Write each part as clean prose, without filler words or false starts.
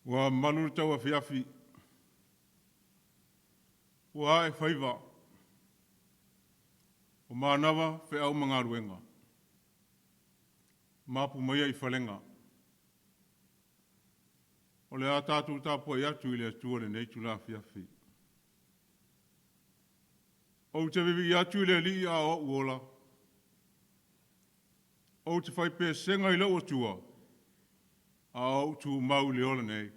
Ua malu le tauafiafi, ua ae faiva, o manava feau ma galuega, mapu maia i falega. O le a tatou tapuai atu i le Atua i lenei itula afiafi. Ou te vivii atu i le Alii a o ou ola, ou te fai pesega i lou Atua, a o ou tumau i le ola nei.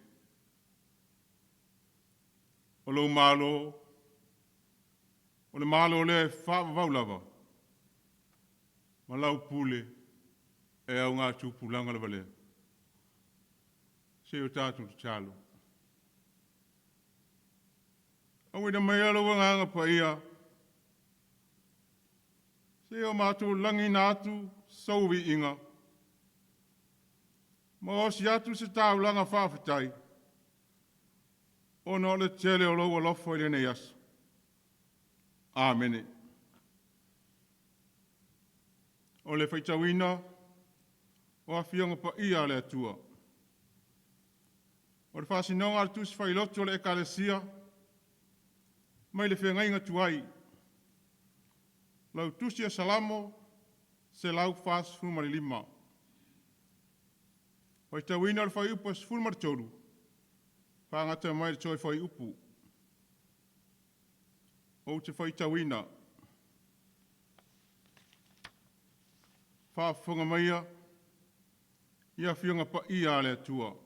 O lou malo, o le Malo lea e faavavau lava, ma lau pule e augatupulaga lava lea. Se i o tatou tatalo. Auina maia lou Agaga Paia seia o matou lagiina atu sou viiga ma osi atu se taulaga faafetai ona o le tele o lou alofa i lenei aso. Amene. O le faitauina o Afioga Paia a le Atua. O le faasinoga a le Tusi Fai Lotu a le Ekalesia mai le feagaiga tuai, lau Tusi o Salamo 145. Faitauina le fuaiupu 13 faagata mai le toe fuaiupu. Ou te faitauina. Faafofoga maia i Afioga Paia a le Atua.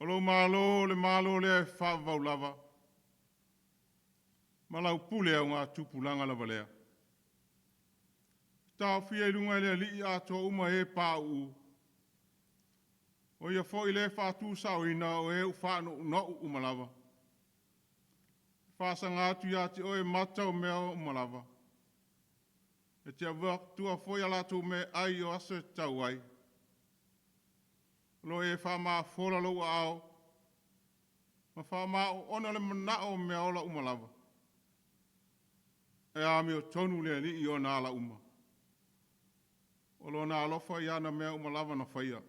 O lou Malo o le Malo lea e faavavau lava, ma lau pule augatupulaga lava lea. E taofia i luga e le Alii atoa uma e pauu. O Ia foi le faatusaoina o e ua faanounou uma lava. E faasaga atu ia te oe mata o mea uma lava. E te avatua foi a latou meaai i aso e tatau ai. O lo o e faamafola lou aao ma faamaoona le manao o mea ola uma lava. E amiotonu le Alii i ona ala uma. O Lona alofa ia ana mea uma lava na faia.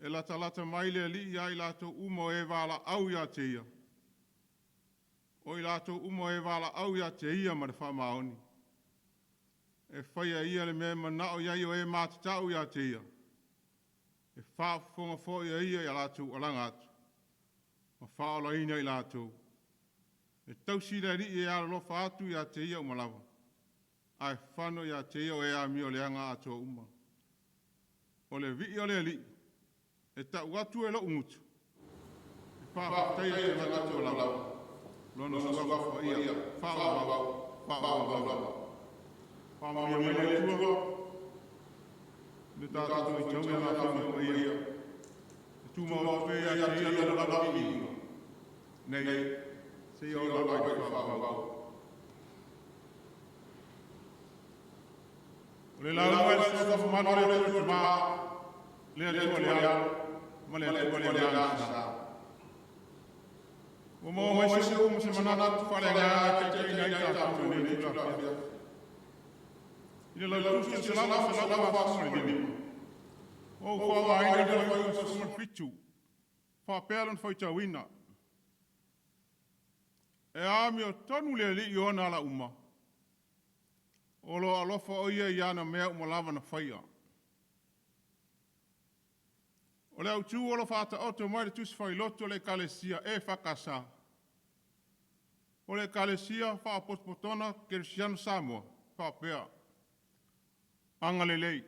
E latalata mai le Alii ia i latou uma o e valaau ia te Ia, o i latou uma o e valaau ia te Ia ma le faamaoni. E faia e Ia le mea e manao i ai o e matatau ia te Ia. E faafofoga foi e Ia i a latou alaga atu, ma faaolaina i latou. E tausi le Alii e alolofa atu ia te ia uma lava, ae fano ia te ia o e amioleaga atoa uma. O le vii o le Alii, e tau atu e lou gutu, e faafetaia tagata uma lava, Lona Suafa Paia, faavavau, faavavau lava. Faamanuia mai le Atua i le tatou faitauga i Lana Afioga Paia, e tumau pea ia te Ia Lona lava viiga, nei seia oo lava i le faavavau. O le lauga a le Suafa mamalu a le Atua le Tama, le Atua le Alo, ma le Atua le Agaga Sa. Ua maua mai se upu ma se manatu faaleagaga e taitaiina ai tatou i lenei itula afiafi. I le lautusi o Salamo 145, ua ou faaaogaina le fuaiupu 17, faapea lona faitauina. E amiotonu le Alii i ona ala uma, o lo o alofa o Ia i ana mea uma lava na faia. O le autu o lo o faataoto mai le Tusi Fai Lotu a le Ekalesia EFKS, o le Ekalesia Faapotopotoga Kerisiano Samoa, e faapea, agalelei,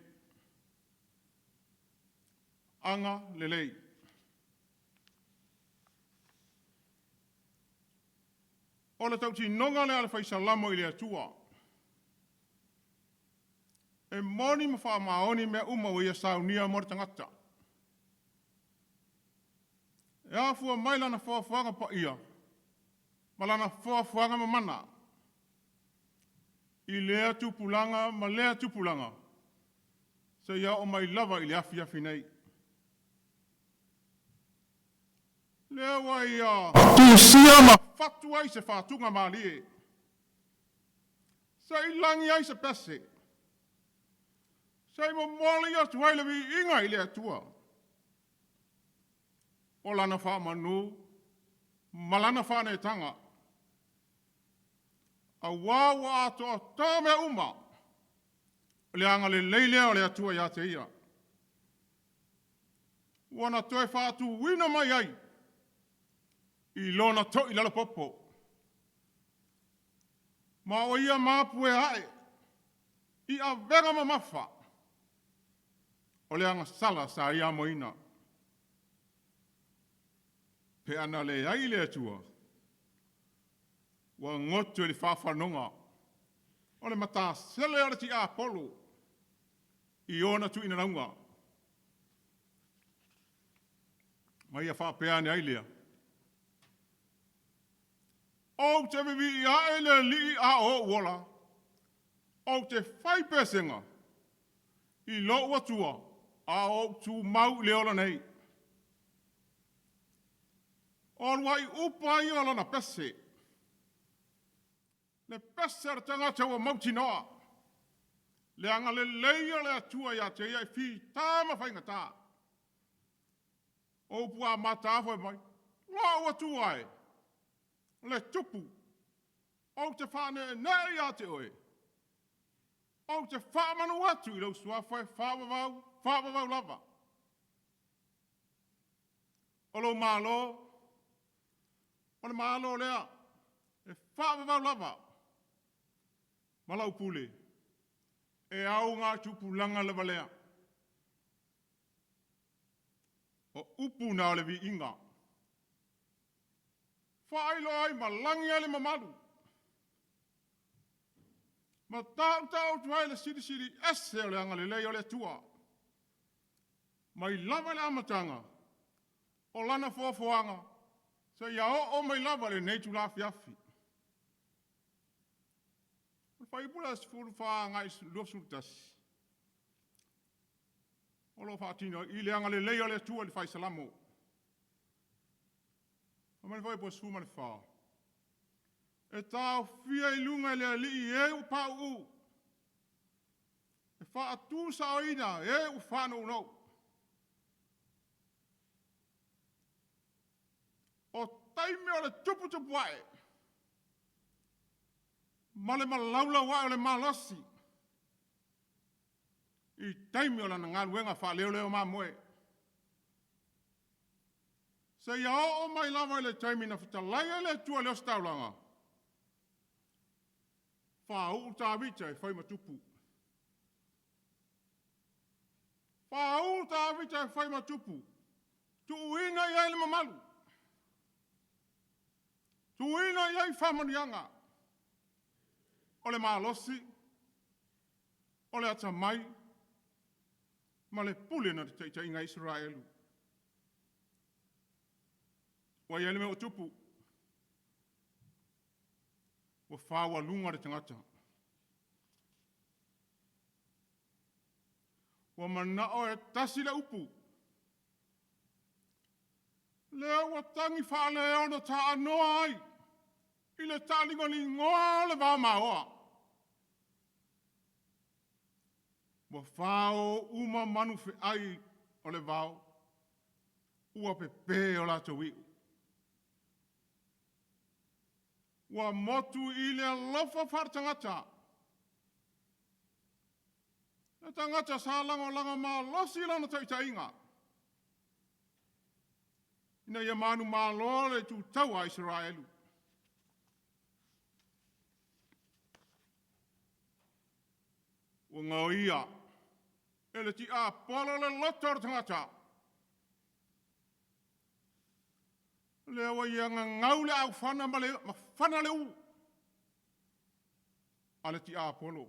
agalelei. O le tautinoga lea a le Fai Salamo i le Atua, e moni ma faamaoni mea uma ua ia saunia mo le tagata. E afua mai lana foafoaga paia ma lana foafoaga mamana i lea tupulaga ma lea tupulaga, seia oo mai lava i le afiafi nei. Lea ua ia tusia ma fatu ai se faatugamalie, se i lagi ai se pese. Se i momoli atu ai le viiga i le Atua o Lana faamanu ma Lana faaneetaga, aua ua atoatoa mea uma i le agalelei lea o le Atua ia te ia, ua na toe faatuina mai ai i lona toilalo popo. Ma ua ia mapue ae i avega mamafa o le agasala sa ia amoina. Pe a na leai le Atua, ua goto i le faafanoga o le matasele a le tiapolo i ona tuinalauga, ma ia faapea ane ai lea, “Ou te vivii ae i le Alii a o ou ola, ou te fai pesega i lou Atua a o ou tumau i le ola nei.” O uluai upu lava ia o lana pese, le pese a le tagata ua mautinoa le agalelei o le Atua ia te ia i fita ma faigata. O upu amata lava fai mai, “Lou Atua e, le Tupu, ou te faaneenee ia te oe, ou te faamanu atu i lou Suafa e faavavau, faavavau lava. O lou Malo, o le Malo lea e faavavau lava, ma lau pule, e augatupulaga lava lea.” O upu na o le viiga, faailoa ai malagi ai le mamalu, ma tautaua atu ai le Silisili Ese o le agalelei o le Atua, mai lava i le amataga o lana foafoaga seia oo mai lava i lenei itula afiafi. O le fuaiupu 14 agai i le 21, o lo o faatino ai i i le agalelei o le Atua i le fai Salamo. Fai mai le fuaiupu 14, e taofia i luga e le Alii e ua pauu, e faatusaoina e ua faanounou. O taimi o le tuputupu ae ma le malaulau ae o le malosi, i taimi o lana galuega faaleoleo mamoe, seia oo mai lava i le taimi na fetalai ai le Atua i le ositaulaga, faauu Tavita e fai ma tupu. Faauu Tavita e fai ma tupu, tuuina i ai le mamalu, tuuina i ai faamanuiaga, o le malosi, o le atamai ma le pule na te taitaiina ai Isaraelu. Ua i ai le mea ua tupu, ua faualuga le tagata. Ua manao e tasi le upu, lea ua tagi faaleono taanoa ai i le taaligoligoa o le vaomaoa. Ua fao uma manu feai o le vao, ua pepe o latou iu. Ua motu i le alofa faale-tagata, le tagata sa lagolago malosi lana taitaiga ina ia manumalo le itutaua a Isaraelu. Ua gaoia e le tiapolo le loto o le tagata, lea ua ia gagau le aufana ma fana le ulu a le tiapolo.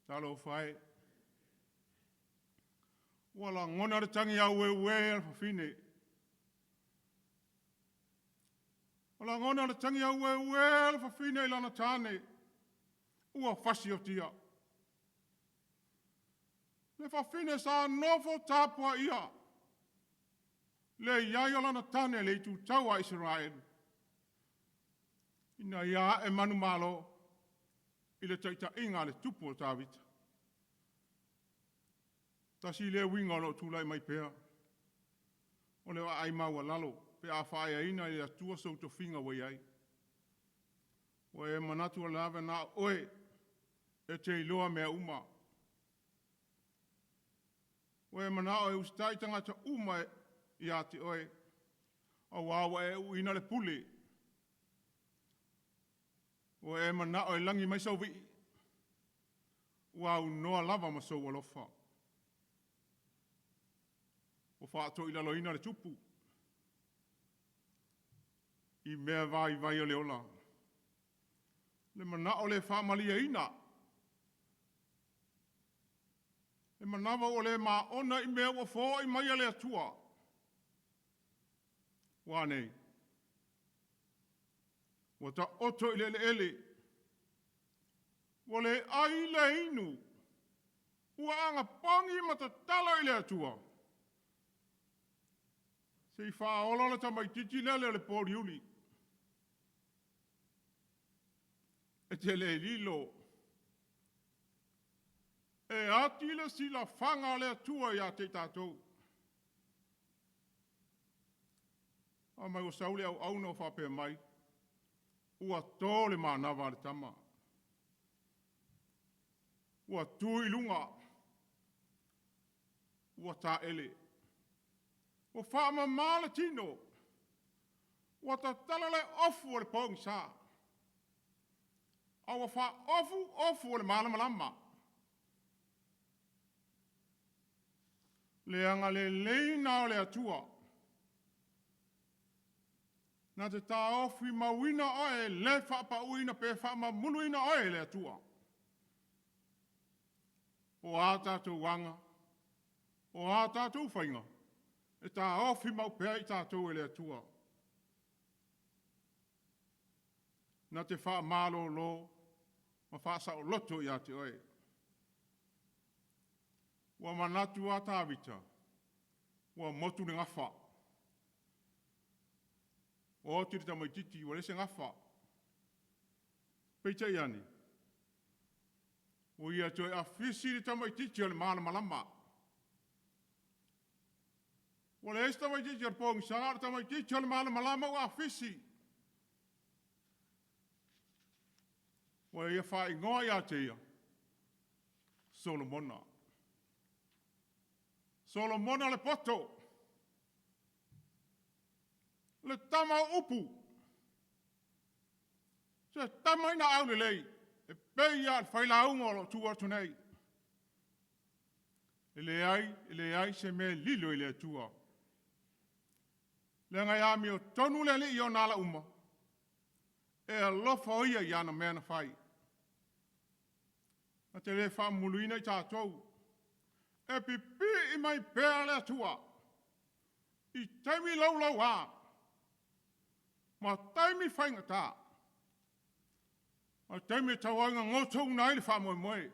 Talofa e, ua lagona le tagi aueue a le fafine, ua lagona le tagi aueue a le fafine i lana tane ua fasiotia. Le fafine sa nofo tapuaia le i ai o lana tane i le itutaua a Isaraelu, ina ia ae manumalo i le taitaiga a le tupu o Tavita. Tasi lea uiga o loo tulai mai pea, o le vaai maualalo pe a faaeaina e le Atua sou tofiga ua i ai. Ua e manatu lava na o oe e te iloa mea uma. Ua e manao e usitai tagata uma ia te oe, aua ua e uuina le pule. Ua e manao e lagi mai sou vii, ua aunoa lava ma sou alofa. Ua faatoilaloina le tupu i mea vaivai o le ola, le manao le faamalieina, le manava ua le maona i mea ua foai mai e le Atua. Ua a nei? Ua taoto i le eleele, ua le ai le inu, ua agapogi ma tatalo i le Atua, se i faaola le tamaitiiti lea o le pooliuli. E te le lilo, e ati le silafaga a le Atua ia te i tatou. Fai mai ua sau le auauna ua faapea mai, ua to le manava a le tama, ua tu i luga, ua taele, ua faamama le tino, ua tatala le ofu o le pogisa, a ua faaofu ofu o le malamalama. Le agalelei lena o le Atua na te taofi mauina oe, e le faapauina pe faamamuluina oe e le Atua. O a tatou aga, o a tatou faiga, e taofi mau pea i tatou e le Atua. Na te faamalolo ma faasaoloto ia te oe. Ua manatu lava Tavita, ua motu le gafa, ua oti le tamaitiiti ua leai se gafa. Peitai ane, ua ia toe afisi le tamaitiiti o le malamalama. Ua leai se tamaitiiti o le pogisa, a o le tamaitiiti o le malamalama ua afisi. Ua ia faaigoa ia te ia, Solomona. Solomona le poto, le tama o upu, se tama ina aulelei e pei lava o le failauga o lo o tu atu nei. E leai, e leai se mea e lilo i le Atua, leaga e amiotonu le Alii i ona ala uma, e alofa o Ia i ana mea na fai. Na te le faamumuliina i tatou, e pipii mai pea le Atua i taimi laulauā ma taimi faigata, ma taimi e tau ai ina gotouina ai le faamoemoe.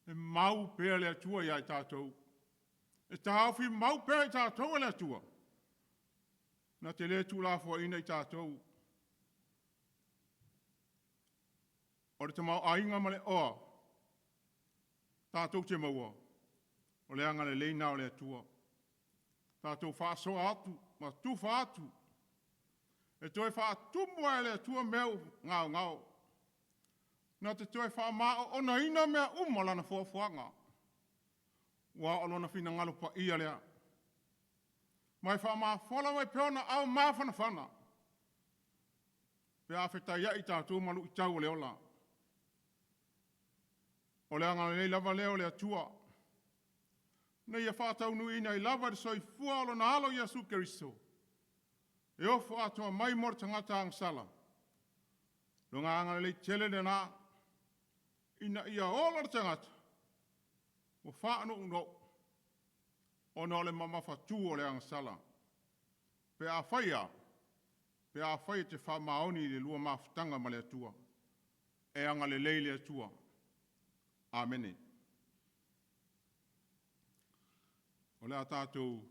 E mau pea le Atua ia i tatou, e taofi mau pea i tatou e le Atua, na te le tuulafoaiina i tatou. O le tamaoaiga ma le oa tatou te maua, o le agalelei lena o le Atua. Tatou faasoa atu ma tufa atu, e toe faatumu lava e le Atua mea ua gaogao. Na te toe faamaonaina mea uma lana foafoaga, aua o lona finagalo paia lea. Ma e faamafola mai pea ona aao mafanafana pe a fetaiai tatou ma luitau o le ola. O le agalelei lava lea o le Atua ina ia faataunuuina ai lava le soifua o lona Alo o Iesu Keriso e ofo atoa mai mo le tagata agasala. Lona agalelei tele lena ina ia ola le tagata ua faanounou ona o le mamafatu o le agasala, pe afai e te faamaoni i le lua mafutaga ma le Atua. E agalelei le Atua. Amene. O le a tatou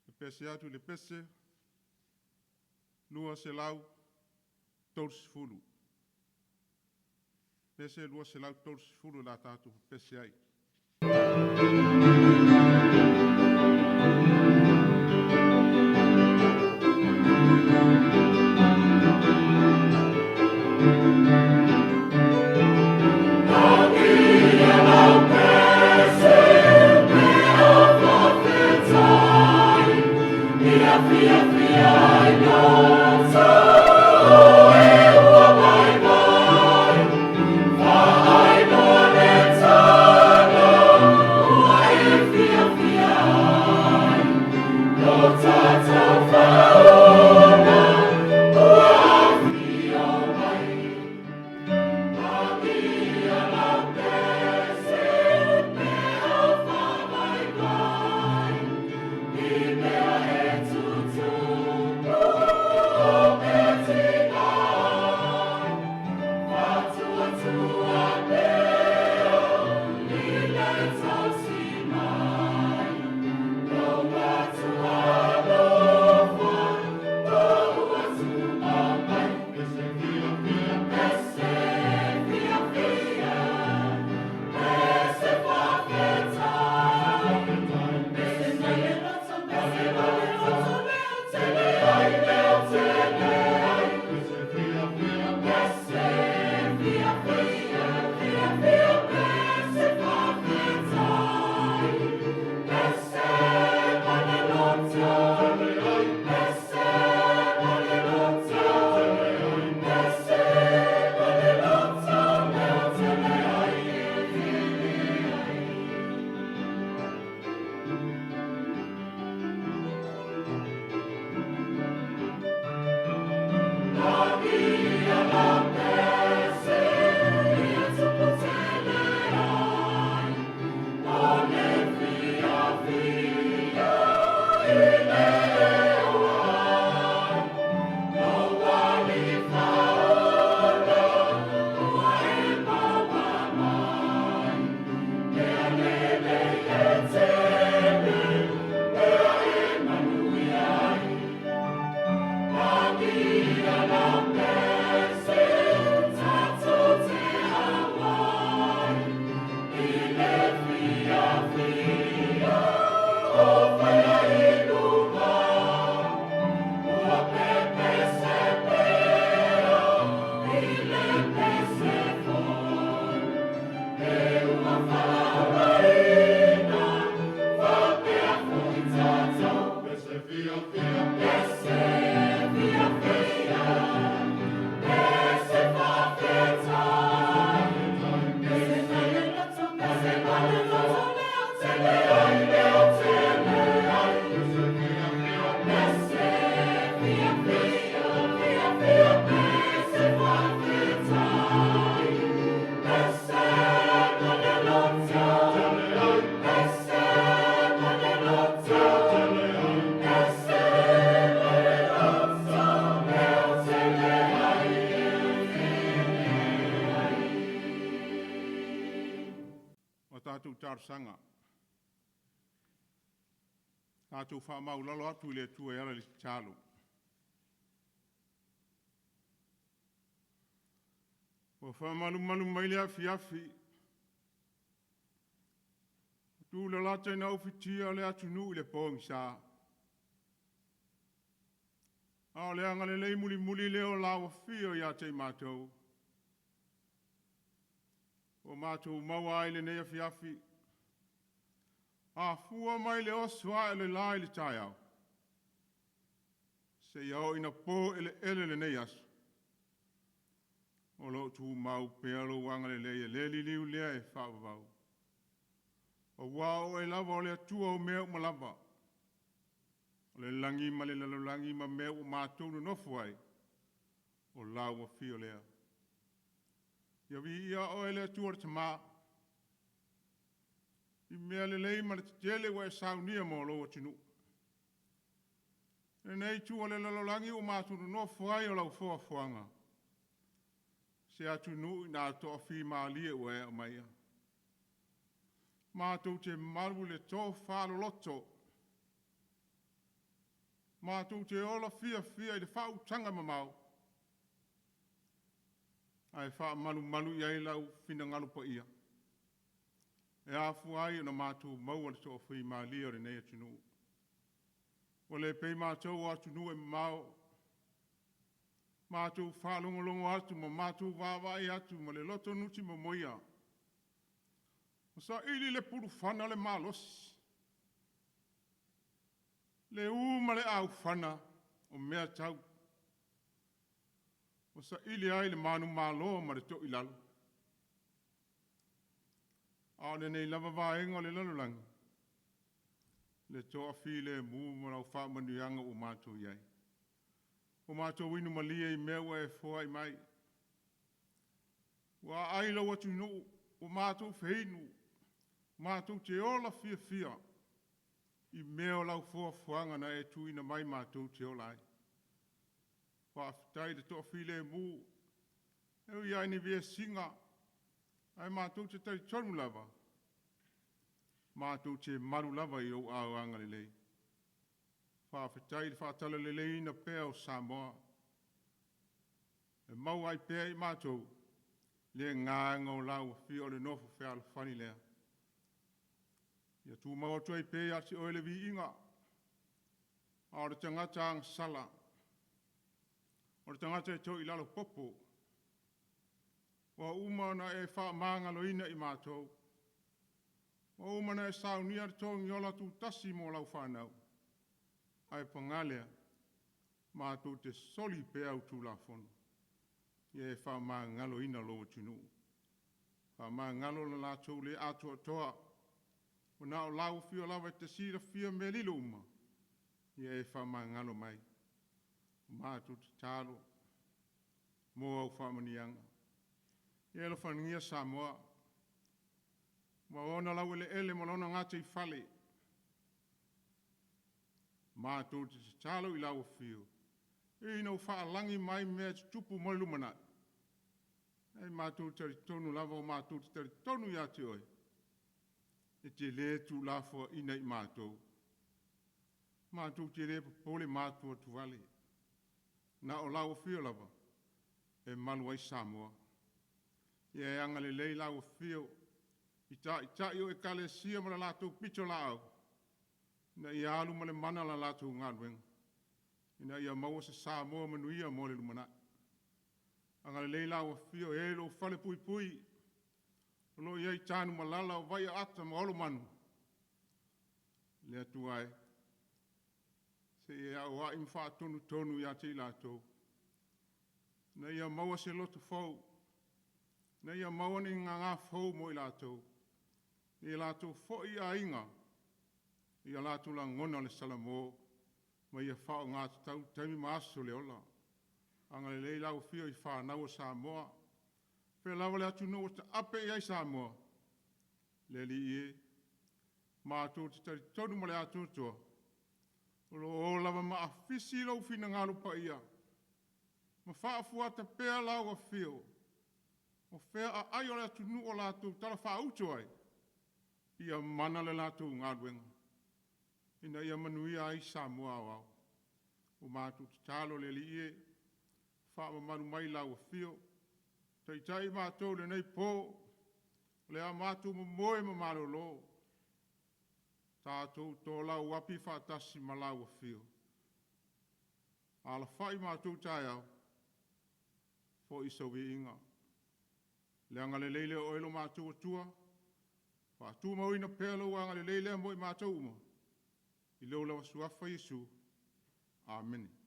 pepese atu i le pese 230. Pese 230 o le a tatou pepese ai. O tatou talosaga, tatou faamaulalo atu i le Atua e ala i le tatalo. Ua faamalumalu mai le afiafi, tulalata ina ufitia le atunuu i le pogisa. A o le agalelei mulimuli lea o lau afio ia te i matou, ua matou maua ai lenei afiafi. A fua mai le oso ae o le la i le taeao, seia oo ina poeleele lenei aso, o lo o tumau pea lou agalelei e le liliu lea e faavavau, aua o Oe lava o le Atua o mea uma lava, o le lagi ma le lalolagi ma mea ua matou nonofo ai, o lau afio lea. Ia viia Oe le Atua le Tama, i mea lelei ma le tetele ua e saunia mo lou atunuu. I lenei itu o le lalolagi ua matou nonofo ai o lau foafoaga, se atunuu ina toafimalie ua e aumaia. Matou te malu i le tofa loloto, matou te ola fiafia i le faautaga mamao. Ae faamalumalu i ai lau finagalo paia, e afua ai ona matou maua le toafimalie o lenei atunuu. Ua le pei matou o atunuu e mamao, matou faalogologo atu ma matou vaavaai atu ma le loto nuti momoia, ua saili i le pulufana le malosi, le u ma le aufana o mea tau, ua saili ai le manumalo ma le toilalo. A o lenei lava vaega o le lalolagi, le toafilemu ma lau faamanuiaga ua matou i ai. Ua matou inu malie i mea ua e foai mai, ua aai lou atunuu ua matou feinu, matou te ola fiafia i mea o lau foafoaga na e tuuina mai matou te ola ai. Faafetai le toafilemu, e ui lava ina vesiga, ae matou te talitonu lava, matou te malu lava i ou aao agalelei. Faafetai i le faatalaleleiina pea o Samoa, e maua ai pea e i matou le agaga o lau afio o le nofo fealofani lea. Ia tumau atu ai pea ia te Oe le viiga, a o le tagata agasala, o le tagata e toilalo popo, ua uma ona e faamagaloina i matou, ua uma ona e saunia le togiola tutasi mo lau fanau, ae paga lea, matou te soli pea au Tulafono. Ia e faamagaloina lou atunuu, faamagalo le latou le atoatoa, ua na o lau afio lava e te silafia mea lilo uma, ia e faamagalo mai. Matou tatalo mo au faamanuiaga. Ia e alofagia Samoa ma ona laueleele ma lona gataifale. Matou te tatalo i lau afio, ina ua faalagi mai mea e tutupu mo le lumanai, ae matou te talitonu lava ua matou talitonu ia te Oe, e te le tuulafoaiina i matou. Matou te le popole ma atuatuvale, na o lau afio lava e malu ai Samoa. Ia e agalelei lau afio i Taitai o Ekalesia ma le latou pitolaau, ina ia alu ma le mana le latou galuega, ina ia maua se Samoa manuia mo le lumanai. Agalelei lau afio i e o lo o falepuipui, o lo o i ai Tanumalala, o Vaiaata ma Olomalu, le Atua e, se i e auai ma faatonutonu ia te i latou, ina ia maua se loto fou, ina ia maua ni gagana fou mo i latou, ina ia latou foi i aiga, ia latou lagona le salamo ma ia faaaoga tatau taimi ma aso o le ola. Agalelei lau Afio i fanau a Samoa, o fea lava le atunuu o taape i ai Samoa, le Alii e, matou te talitonu ma le atoatoa, o lo o lava ma afisi lou finagalo paia ma faafuata pea lau afio, o fea aai o le atunuu o latou talafaauto ai, ia mana le latou galuega, ina ia manuia ai Samoa aoao. Ua matou tatalo le Alii e, faamamalu mai lau afio, taitai i matou i lenei po, o le a matou momoe ma malolo, tatou tolauapi faatasi ma lau afio. Alafai matou taeao, foi sou viiga. Le agalelei lea o Oe lo matou Atua, faatumauina pea lou agalelei lea mo i matou uma, i lou lava Suafa Iesu. Amene.